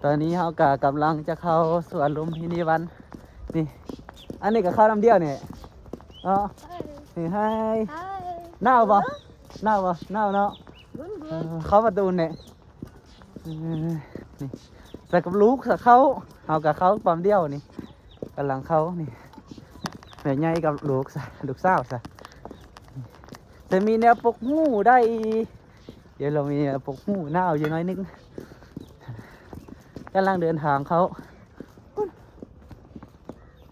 ຕອນນີ້ເຮົາກະກຳລັງຈະເຂົ້າສວນລຸມພິນີວັນ ນີ້ ອັນນີ້ກະເຂົ້ານຳດຽວນີ້ເນາະ. ນີ້ Hi. Hi. ໜາວບໍ່? ໜາວບໍ່? ໜາວເນາະ. ເອີ ເຂົ້າປະຕູນີ້ ເອີ ນີ້ ໃສ່ກັບລູກ ສະເຂົ້າ ເຮົາກະເຂົ້າປ້ອມດຽວນີ້ ກຳລັງເຂົ້ານີ້ ແມ່ໃຫຍ່ກັບລູກຊະ ລູກສາວຊະ ຈະມີແນວປົກຫູໄດ້ ດຽວລາວມີແນວປົກຫູ ໜາວຢູ່ໜ້ອຍໜຶ່ງ ກຳລັງເດີນທາງເຂົ້າ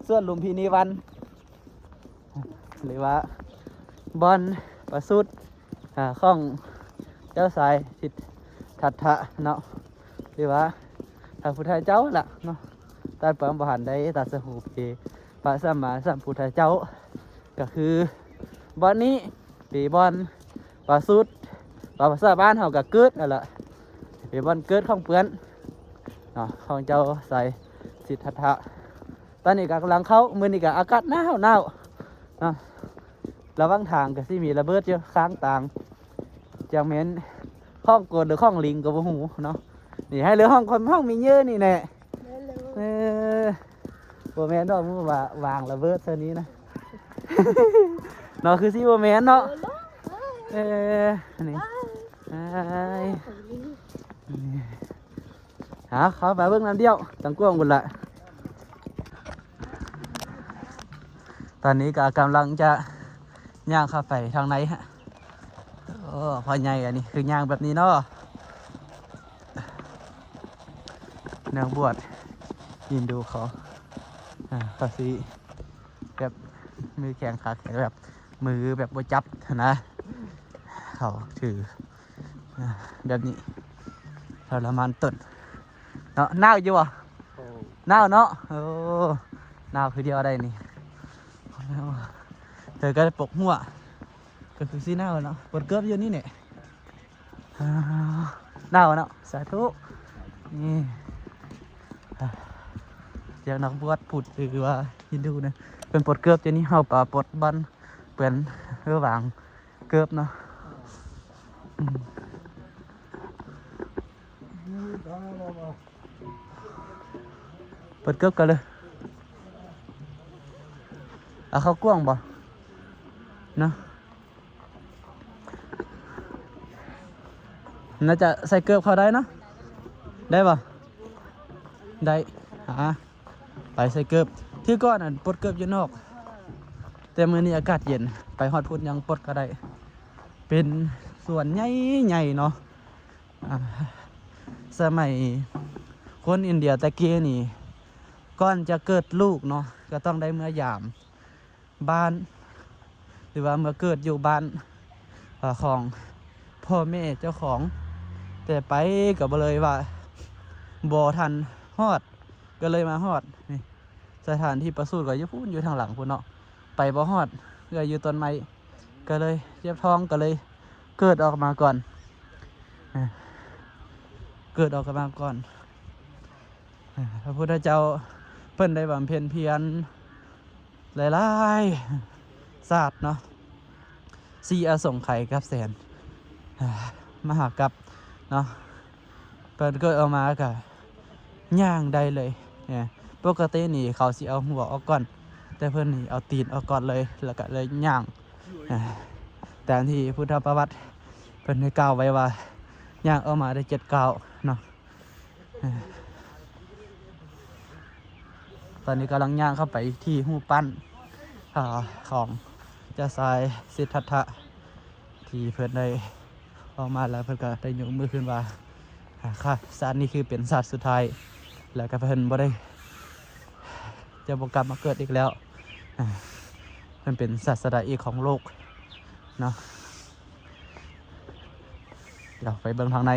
ສວນລຸມພິນີວັນ ຫຼືວ່າບ່ອນປະສູດ ອາ ຂອງເຈົ້າຊາຍສິດທັດຖະເນາະ ຫຼືວ່າພະພຸດທະເຈົ້າລະເນາະ ຕອນປາງບໍ່ທັນໄດ້ຕັດສະຮູ້ເປັນພະສຳມາສຳພຸດທະເຈົ້າ ກະຄືບ່ອນນີ້ເປັນບ່ອນປະສູດ ວ່າພາສາບ້ານເຮົາກະເກີດຫັ້ນລະ ເປັນບ່ອນເກີດຂອງເພິ່ນເນາະ ຂອງເຈົ້າຊາຍສິດທັດຖະ. ຕອນນີ້ກະກຳລັງເຂົ້າ ມື້ນີ້ກະອາກາດໜາວໆເນາະ ລະຫວ່າງທາງກະຊິມີລະເບີດຢູ່ຂ້າງທາງ ຈັກແມ່ນຂອງກົນ ຫຼືຂອງລິງກະບໍ່ຮູ້ເນາະ. ນີ້ໃຫ້ເຫຼືອຫ້ອງຄົນ ຫ້ອງມີເຍີນີ້ແນ່ ເອີ ບໍ່ແມ່ນດອກ ໝູ່ວ່າວາງລະເບີດເທື່ອນີ້ນະ ເນາະ ຄືຊິບໍ່ແມ່ນເນາະ ເອີ ນີ້ ເອົາ ເຂົ້າໄປເບິ່ງນຳດຽວ ຕັ້ງກວ້າງພຸ້ນລະ. ຕອນນີ້ກະກຳລັງຈະຍ່າງເຂົ້າໄປທາງໃນ ໂອ້ ພໍ່ໃຫຍ່ ອັນນີ້ຄືຍ່າງແບບນີ້ເນາະ ນັກບວດຮິນດູເຂົາ ເຂົາຊິແບບມືແຂງຂາແຂງ ແບບມືແບບບໍ່ຈັບຫັ້ນນະ ເຂົາຖື ອ່າ ແບບນີ້ ທໍລະມານຕົນເນາະ. ໜາວຢູ່ບໍ່? ໂອ້ ໜາວເນາະ. ໂອ້ ໜາວຄືດຽວໄດ໋ນີ້ ເທີກະປົກຫົວ ກະຄືຊິໜາວເນາະ. ປົດເກີບຢູ່ນີ້ແຫຼະ. ອ່າ ໜາວເນາະ. ສາທຸ. ນີ້ ອ່າ ຈາກນັກບວດພຸດ ຫຼືວ່າຮິນດູນະ ເພິ່ນປົດເກີບຢູ່ນີ້. ເຮົາປະປົດບ່ອນເປື້ອນ ຫຼືວ່າວາງ ເກີບເນາະ. ອືມ ເປີດເກີບກັນເລີຍ. ເອົາເຂົ້າກວ້າງບໍ່ເນາະ? ໜ້າຈະໃສ່ເກີບເຂົ້າໄດ້ເນາະ. ໄດ້ບໍ່? ໄດ້. ອ່າ ໄປໃສ່ເກີບ. ຄືກ່ອນນັ້ນປົດເກີບຢູ່ນອກ ແຕ່ມື້ນີ້ອາກາດເຢັນ ໄປຮອດພຸ້ນຍັງປົດກະໄດ້. ເປັນສວນໃຫຍ່ໆເນາະ. ອ່າ ສະໄໝຄົນອິນເດຍແຕ່ກີ້ນີ້ ກ່ອນຈະເກີດລູກເນາະ ກະຕ້ອງໄດ້ເມືອຢາມ ບ້ານ ຫຼືວ່າເມືອເກີດຢູ່ບ້ານ ເອີ ຂອງພໍ່ແມ່ເຈົ້າຂອງ ແຕ່ໄປກະບໍ່ເລີຍວ່າ ບໍ່ທັນຮອດ ກະເລີຍມາຮອດນີ້. ສະຖານທີ່ປະສູດກະຢູ່ພຸ້ນ ຢູ່ທາງຫຼັງພຸ້ນເນາະ ໄປບໍ່ຮອດ ເອື້ອຍຢູ່ຕົ້ນໄມ້ ກະເລີຍເຈັບທ້ອງ ກະເລີຍເກີດອອກມາກ່ອນ ເກີດອອກມາກ່ອນ. ພະພຸດທະເຈົ້າເພິ່ນໄດ້ບຳເພັນພຽນຫຼາຍໆຊາດເນາະ ສີ່ອະສົງໄຂກັບແສນມະຫາກັບເນາະ. ເພິ່ນເກີດອອກມາກະຍ່າງໄດ້ເລີຍ. ປົກກະຕິນີ້ເຂົາຊິເອົາຫົວອອກກ່ອນ ແຕ່ເພິ່ນນີ້ເອົາຕີນອອກກ່ອນເລີຍ ແລ້ວກະເລີຍຍ່າງ ຕາມທີ່ພຸດທະປະຫວັດເພິ່ນໄດ້ກ່າວໄວ້ວ່າ ຍ່າງອອກມາໄດ້ເຈັດກ້າວເນາະ. ຕອນນີ້ກຳລັງຍ່າງເຂົ້າໄປທີ່ຮູບປັ້ນ ອາ ຂອງເຈົ້າຊາຍສິດທັດຖະ ທີ່ເພິ່ນໄດ້ອອກມາ ແລ້ວເພິ່ນກະໄດ້ຍົກມືຂຶ້ນວ່າ ອາ ຊາດນີ້ຄືເປັນຊາດສຸດທ້າຍ ແລ້ວກະເພິ່ນບໍ່ໄດ້ ຈະບໍ່ກັບມາເກີດອີກແລ້ວ. ອາ ເພິ່ນເປັນສາດສະດາເອກຂອງໂລກເນາະ. ດຽວໄປເບິ່ງທາງໃນ